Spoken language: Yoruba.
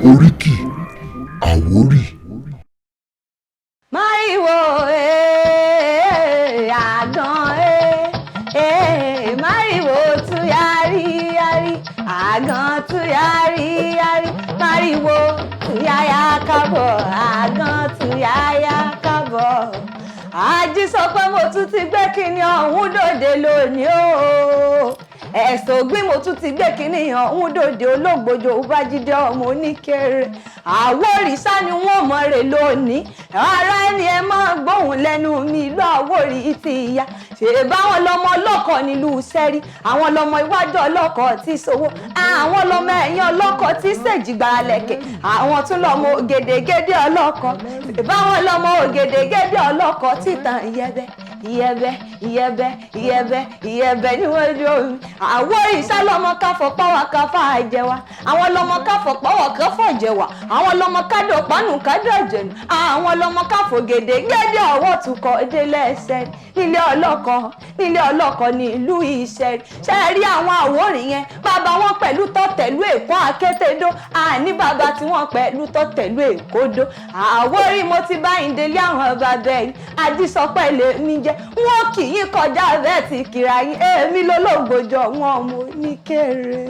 Oríkì Àwórì. Máìwò ee, àgàn ee, ee, máìwò tún yárí yárí, àgàn tún yárí yárí, máìwò tún yáyá kábọ̀, àgàn tún yáyá kábọ̀. Ají sọ pé mo tún ti gbé kinní ọ̀hún dòde lónìí o. Ẹ̀sùn ògbín, mo tún ti gbé kinní ọ̀hún dòde. Olóògbòjò Bájídé ọmọ oníkéré, Àwórì sá ni wọ́n mọ̀ rè lónìí. Ara ẹni ẹ máa gbóhùn lẹ́nu mi. Ìlú Àwórì ti ìyá ṣe báwọn lọmọ ọlọ́kọ̀ nílùú Sẹ́rí, àwọn lọmọ iwájú ọlọ́kọ̀ tí sowó, àwọn lọmọ ẹ̀yìn ọlọ́kọ̀ tí sèjìgbàralẹ̀kẹ̀, àwọn tún lọmọ ògèdègèdè ọlọ́kọ̀. Ṣe báwọn lọmọ ògèdègèdè ọlọ́kọ̀ títàn ìyẹ́bẹ́ ìyẹ́bẹ́ ìyẹ́bẹ́ ìyẹ́bẹ́ ìyẹ́bẹ́ níwájú omi. Àwórì sá lọmọ káfọ pàwọ́ káfà àjẹwà, àwọn lọmọ káfọ pàwọ́ káfọ jẹwà, àwọn lọmọ kádò pánù kádò jẹnu, àwọn lọmọ káfọ gèdè gèdè ọwọ́ tukọ̀ délé ẹsẹ̀ nílé ọlọ́kọ̀, nílé ọlọ́kọ̀ ní ìlú Ìṣẹ̀rí. Ṣe rí àwọn Àwórì yẹn, bàbá wọn pẹ̀lú tọ̀tẹ̀lú Èkó Akétédó, àní bàbá tí wọ́n pẹ̀lú tọ̀tẹ̀lú Èkódó. Àwórì, mo ti bá ìdílé àwọn bàbá ẹ̀yìn. Ajísọpẹ́ lèmi jẹ́, wọn kì í kọjá bẹ́ẹ̀ ti kìrà yín. Èmi lólógbòjọ wọn mo ní kéré.